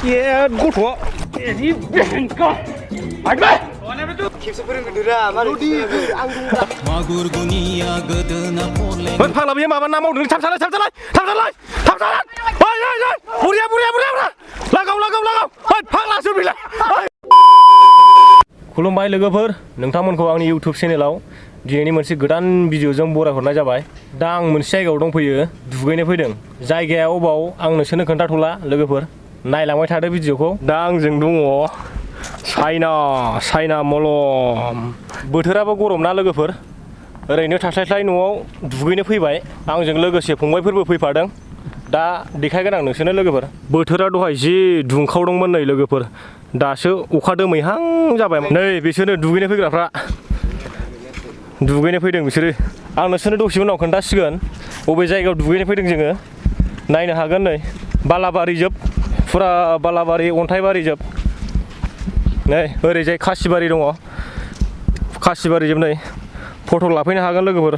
예, 고토. 이 뱅가. 아이고. 왜 팔라비에 마반나 먹는 잡살라 부리야 라가व 팔라 수빌라 खुलुमबाय लोगोफोर नोंथांमोनखौ आंनि YouTube चेनेलाव दिनैनि मोनसे गोदान भिडिअजों बरायहरनाय जाबाय दा आं मोनसे जायगायाव दंफैयो दुगैनो फैदों जायगाया अबाव आं नोंसोरनो खोन्थाथ'ला लोगोफोर नायलांबाय थादो भिडिअखौ दा आंजों दङ साइना मलम बोथोराबो गरम ना लोगोफोर ओरैनो थास्लायस्लाय न'आव दुगैनो फैबाय आंजों लोगोसे फंबायफोरबो फैफादों दा देखायगोन आं नोंसोरनो लोगोफर बोथोरा दहाय जि दुंखावदोंमोन नै लोगोफोर दासो अखा दोमैहां जाबाय नै बिसोरनो दुगैनो फैग्राफ्रा दुगैनो फैदों बिसोरो आं नोंसोरनो दसे उनाव खोन्थासिगोन बबे जायगायाव दुगैनो फैदों जोङो नायनो हागोन नै बालाबारि जोब फुरा बालाबारि अन्थाइबारि जोब नै ओरैजाय खासिबारि दङ खासिबारि जोब नै फट' लाफैनो हागोन लोगोफोर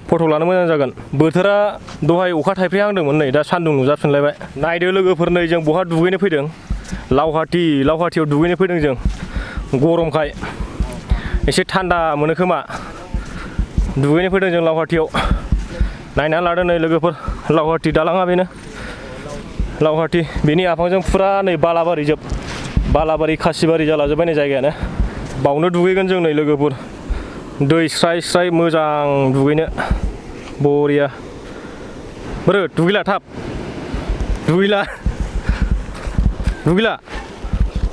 फट' लानो मोजां जागोन बोथोरा दहाय अखा थाइफ्रिहांदोंमोन नै दा सान्दुं नुजाफिनलायबाय नायदो लोगोफोर नै जों बहा दुगैनो फैदों लावहाटियाव दुगैनो फैदों जों गरमखाय एसे थान्दा मोनो खोमा दुगैनो फैदों जों लावहाटियाव नायनानै लादों नै लोगोफोर लावहाटि दालाङा बेनो लावहाटि बेनि आफांजों फुरा नै बालाबारि खासिबारि जालाजोब्बाय नै जायगायानो बावनो दुगैगोन जों नै लोगोफोर दै स्राय मोजां दुगैनो बरिया बोरो दुगैला थाब दुगैला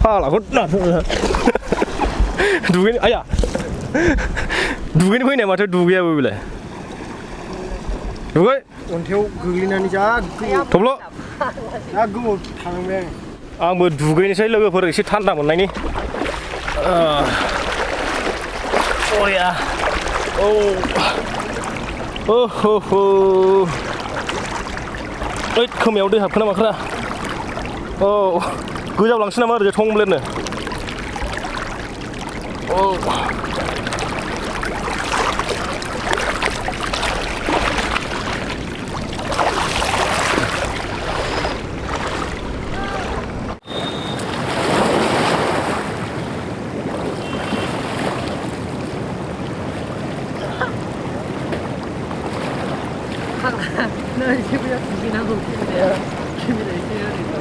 फालाखौ दुगैनो आया दुगैनो फैनाय माथो दुगैयाबो बेलाय दुगै अन्थायाव गोग्लैनानै जा थब्ल' जा गोबाव थांबाय आंबो दुगैनोसै लोगोफोर एसे थान्दा मोननायनि बरिया ओइ खोमायाव दै हाबखोना माखोना औ गोजावलांसै नामा ओरैजाय थंब्लेरनो औ 나 새벽에 두기나고 캐미라 세열이고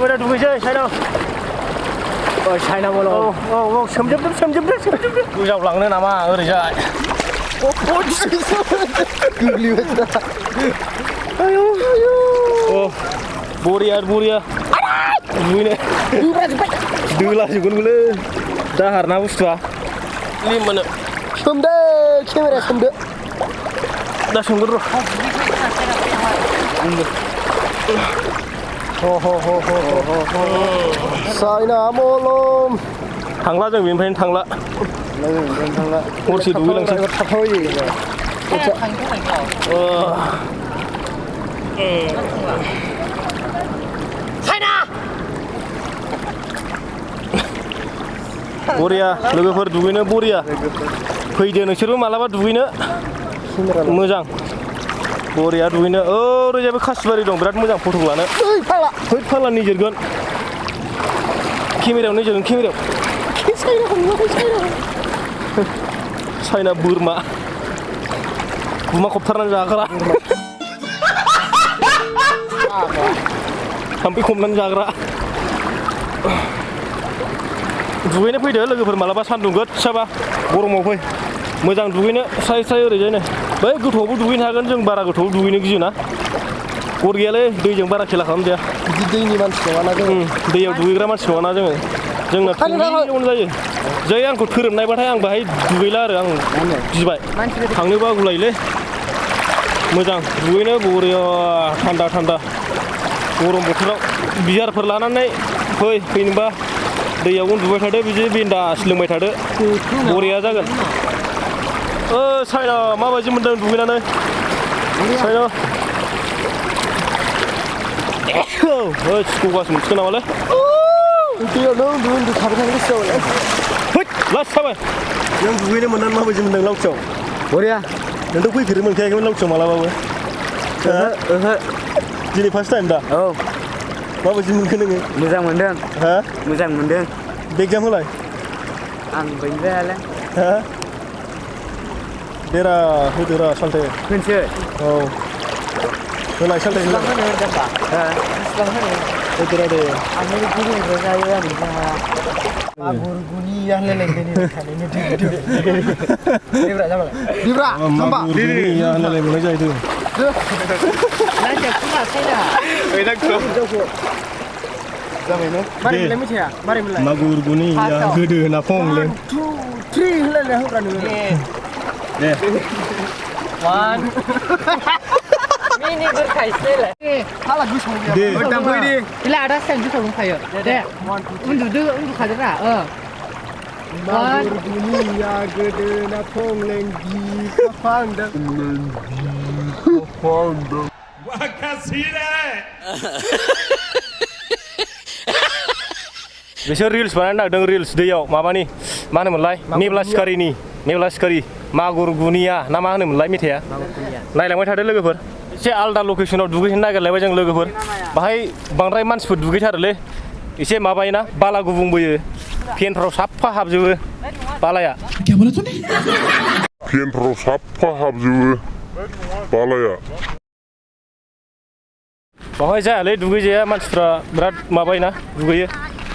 बेरा दुगैसै साइना मल सोमजोबदो गोजावलांनो नामा ओरैजाय गोग्लैबाय बरिया दुगैनो दोलाजोबगोनबोलै दाहार ना बुस्थुआ लिम मोनो सोमदो केमेरा सोमदो दा सोमगोन र' साइना मलम थांला जों बेनिफ्रायनो थांला हरसे दुगैलांसै बरिया लोगोफोर दुगैनो बरिया फैदो नोंसोरबो मालाबा दुगैनो मोजां बरिया दुगैनो ओरैजायबो खासिबारि दं बिराद मोजां फट' लानो फाला निजेरगोन केमेरायाव साइना बोरमा गुमा खबथारनानै जाग्रा थाम्फै खमनानै जाग्रा दुगैनो फैदो लोगोफोर मालाबा सान्दुं गोसाबा गरमाव फै मोजां दुगैनो स्राय ओरैजायनो बै गोथौआवबो दुगैनो हागोन जों बारा गोथौआव दुगैनो गियोना गर गैयालै दैजों बारा खेला खालामजाया बिदि दैनि मानसि नङाना जों दैयाव दुगैग्रा मानसि नङाना जोंना थुलैयावनो जायो जै आंखौ थोरोबनायबाथाय आं बाहाय दुगैला आरो आं गिबाय थांनो बागुलायोलै मोजां दुगैनो बरिया थान्दा गरम बोथोराव बियारफोर लानानै फैनोबा दैयाव उन्दुबाय थादो बिदि बिन्दास लोंबाय थादो बरिया जागोन साइना माबायदि मोन्दों दुगैनानै साइना गगासो मोनसिगोन नामालै दैयाव नों उन्दु थाबाय थानो गोसोआवलाय है लास्ट थाबाय नों दुगैनो मोननानै माबायदि मोनदों लावथियाव बरिया नोंथ' फैफेरनो मोनखायाखैमोन लावथियाव मालाबाबो ओहो दिनै फार्स्ट टाइम दा औ माबायदि मोनखो नोङो मोजां मोनदों हा मोजां मोनदों एगजाम होलाय आं बैबायालाय हा देरा होदोरा सालथे होनसै औ होलाय सालथे बेसेबां होनो होनदोंबा बेसेबां होनो होदोरा दे आंनो गिदिंग्रा जायो आरो जोंहा आगर गुनिया होनलायलायदों थानायनो दिब्रा जाबाय दिब्रा होमबा गुनिया होनलायलायबावनाय जाहैदों नायजा खोनासैना ओइना खौ जाबाय न मारै मोनलाय मिथिया मारै मोनलाय मागुर गुनिया होदो होना फंले 1 2 3 होनलायलाय होब्रा नोङो दे 1 मिनिगोर खायसेलाय हाला गोसोआव गैया दे दामफै दे इला आदा साइड गोसोआव दंखायो दे उन्दुखादोरा मागुर गुनिया गोदोना फंलें बिफांदों बिसोर रिल्स बानायनो नागिरदों रिल्स दैयाव माबानि मा होनोमोनलाय मेब्ला सिखारि मागुर गुनिया ना मा होनोमोनलाय मेथाइया नायलांबाय थादो लोगोफोर एसे आलदा लकेसनाव दुगैहैनो नागिरलायबाय जों लोगोफोर बाहाय बांद्राय मानसिफोर दुगैथारोलै एसे माबायोना बाला गुबुंबोयो फेनफ्राव साफा हाबजोबो बालाया फेनफ्राव साफा हाबजोबो बालाया बावहाय जायालै दुगैजाया मानसिफ्रा बिराद माबायोना दुगैयो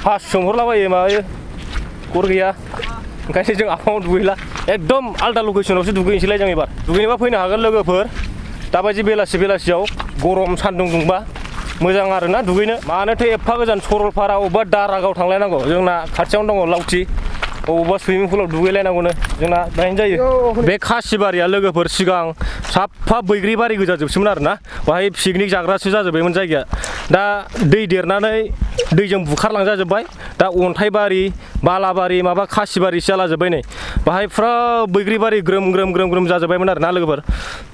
हा सोंहरलाबायो माबायो गर गैया ओंखायनो जों आफाङाव दुगैला एकदम आलदा लकेसनावसो दुगैनोसैलाय जों एबार दुगैनोबा फैनो हागोन लोगोफोर दाबायदि बेलासियाव गरम सान्दुं दुंबा मोजां आरोना दुगैनो मानोथो एफा गोजान सरलपारा अबेबा दारागाव थांलायनांगौ जोंना खाथियावनो दङ लावथि अबेबा सुइमिं पुलाव दुगैलायनांगौनो जोंना बेहायनो जायो बे खासिबारिया लोगोफोर सिगां साफा बैग्रि बारि गोजाजोबसोमोन आरोना बाहाय पिकनिक जाग्रासो जाजोब्बायमोन जायगाया दा दै देरनानै दैजों बुखारलांजाजोब्बाय दा अन्थाइबारि बालाबारि माबा खासिबारिसो जालाजोब्बाय नै बाहाय फुरा बैग्रि बारि ग्रोम जाजोब्बायमोन आरोना लोगोफोर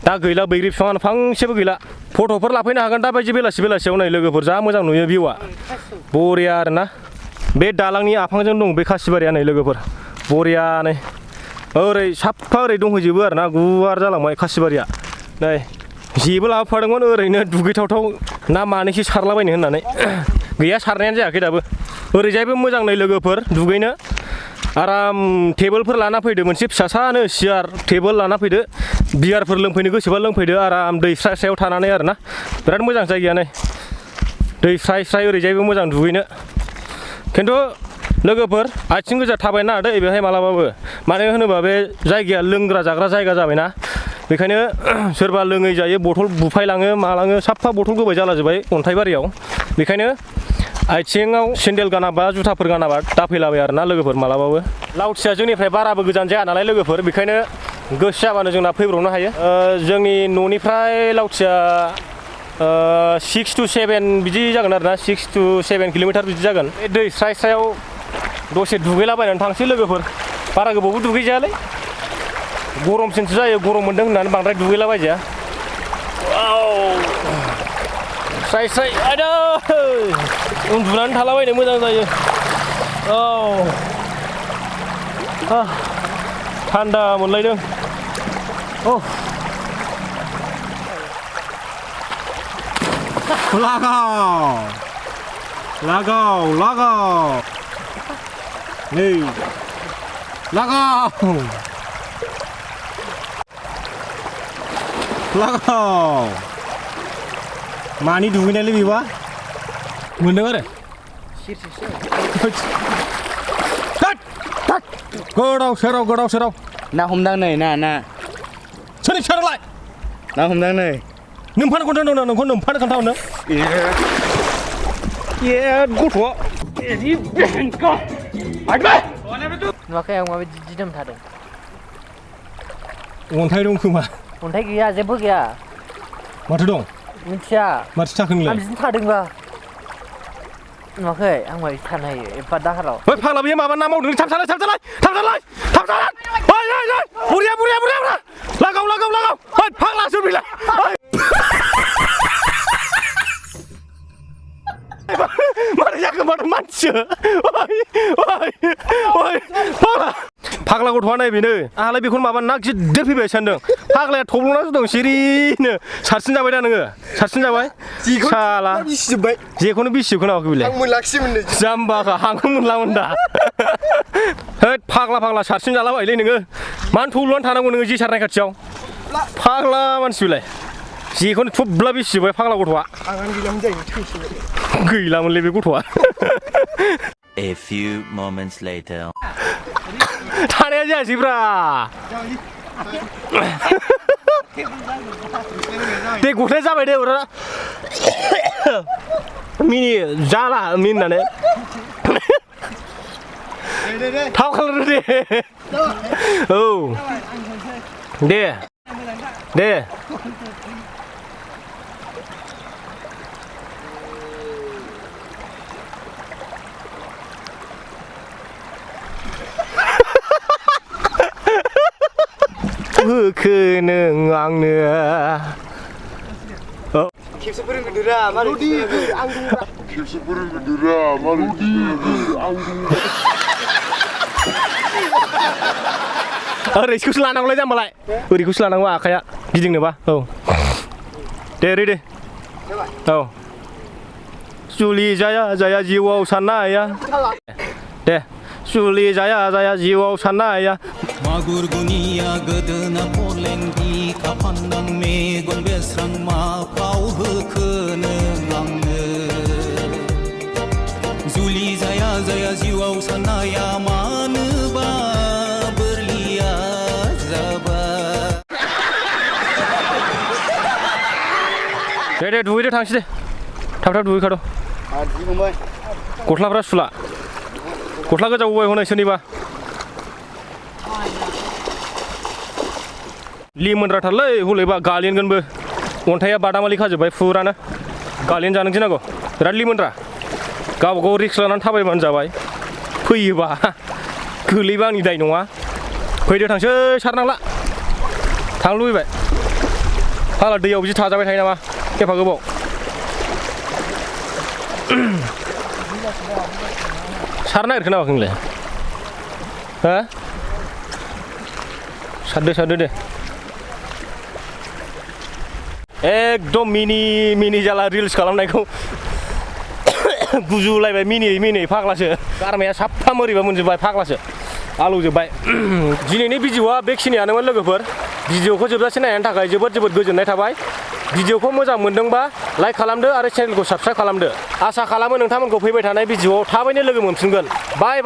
दा गैला बैग्रि बिफाङानो फांसेबो गैला फट'फोर लाफैनो हागोन दा बायदि बेलासियाव नै लोगोफोर जा मोजां नुयो भिउआ बरिया आरोना बे दालांनि आफांजों दं बे खासिबारिया नै लोगोफोर बरियानो ओरै साफा ओरै दंहैजोबो आरोना गुवार जालांबाय खासिबारिया नै जेबो लाबोफादोंमोन ओरैनो दुगैथावथाव ना मानैसो सारलाबायनो होननानै गैया सारनायानो जायाखै दाबो ओरैजायबो मोजां नै लोगोफोर दुगैनो आराम टेबोलफोर लाना फैदो मोनसे फिसासानो सियार टेबोल लाना फैदो बियारफोर लोंफैनो गोसोबा लोंफैदो आराम दै स्राय थानानै आरोना बिराद मोजां जायगाया नै दै स्राय ओरैजायबो मोजां दुगैनो खिन्थु लोगोफोर आथिं गोजा थाबायनो नाङा दै बेहाय मालाबाबो मानो होनोबा बे जायगाया लोंग्रा जाग्रा जायगा जाबायना बेखायनो सोरबा लोङै जायो बथल बुफायलाङो मालाङो साफा बथल गोबाय जालाजोब्बाय अन्थाइबारियाव बेखायनो आथिङाव सेन्देल गानाबा जुथाफोर गानाबा दाफैलाबाय आरोना लोगोफोर मालाबाबो लावथिया जोंनिफ्राय बाराबो गोजान जाया नालाय लोगोफोर बेखायनो गोसो जाबानो जोंना फैब्रबनो हायो जोंनि न'निफ्राय लावथिया 6 to 7 बिदि जागोन आरोना 6 to 7 किल'मिटार बिदि जागोन बे दै स्रायाव दसे दुगैलाबायनानै थांसै लोगोफोर बारा गोबावबो दुगैजायालै गरमसिनसो जायो गरम मोनदों होननानै बांद्राय दुगैलाबायजाया स्राय आयदै उन्दुनानै थालाबायनो मोजां जायो थान्दा मोनलायदों लागाव नै लागाव मानि दुगैनायलै बेबा मोनदों आरो गोदाव सोराव ना हमदां नै ना सोरनि फिसालाय ना हमदां नै नोंफानो खोन्थानो नोंखौ नोंफानो खोन्थाहरनो गथ'आ नुवाखै आं माबायदि दिदोम थादों अन्थाइ दं खोमा अन्थाइ गैया जेबो गैया माथो दं मिथिया माथो थाखो नोंलाय आं बिदिनो थादोंबा नुवाखै आं माबायदि थानो हायो एफा दाहाराव फाग्ला बेयो माबा ना मावदों थाब जालाय बुरिया लागाव फाग्लासो बेलाय मारै जाखो माथो मानसिसो फाग्ला गथ'आ नै बेनो आंहालाय बेखौनो माबा ना गिदिर फैबाय सानदों फाग्लाया थब्ल'नासो दं सिरिनो सारसिन जाबाय दा नोङो सारसिन जाबाय साला जेखौनो बिसिजोब खोनावाखै बेलाय जाम्बाखा हांखो मोनलामोन दा होद फाग्ला सारसिन जालाबायलै नोङो मानो थब्ल'नानै थानांगौ नोङो जे सारनाय खाथियाव फाग्ला मानसि बेलाय जेखौनो थुब्ला बिसिजोबबाय फाग्ला गथ'आ गैलामोनलै बे गथ'आ A few moments later. थानाया जायासैब्रा दे गथाया जाबाय दे अरा मिनि जाला मिनिनानै थाव खालामदो दे औ दे होखो नों आंनो खेबसे फोरोंगोदोरा मारै आं खेबसे फोरोंगोदोरा मारै आं ओरैखौसो लानांगौलाय जाम्बालाय ओरैखौसो लानांगौ आखाया गिदिंनोबा औ दे रेडि औ जुलि जाया जिउआव साननाया दे जुलि जाया जिउआव साननाया मागुर गुनिया गोदोना फलेंगि खाफान नों मेगन बेस्रां मा फाव होखो नों आंनो जुलि जाया जिउआव साननाया मानोबा बोरलिया जाबाय दे दुगैदो थांसै दे थाब दुगैखाद' गस्लाफ्रा सुला गस्ला गोजा बबाय हनै सोरनिबा लिमोनद्राथारलै हलैबा गालिनगोनबो अन्थाइया बादामालि खाजोब्बाय फुरानो गालिन जानो गिनांगौ बिराद लिमोनद्रा गावबागाव रिक्स लानानै थाबायबानो जाबाय फैयोबा गोलैबा आंनि दाय नङा फैदो थांसै सारनांला थांनो लुबैबाय फाग्ला दैयाव बिदि थाजाबाय थायो नामा एफा गोबाव सारनो नागिरखो नामाखै नोंलाय हो सारदो दे एकदम मिनि जाला रिल्स खालामनायखौ गुजुलायबाय मिनि फाग्लासो गारमाया साफा मोरैबा मोनजोब्बाय फाग्लासो आलौजोब्बाय दिनैनि भिडिअआ बेखिनियानोमोन लोगोफोर भिडिअखौ जोबजासे नायनायनि थाखाय जोबोद गोजोननाय थाबाय भिडिअखौ मोजां मोनदोंबा लाइक खालामदो आरो चेनेलखौ साबस्क्राइब खालामदो आसा खालामो नोंथांमोनखौ फैबाय थानाय भिडिअआव थाबैनो लोगो मोनफिनगोन बाय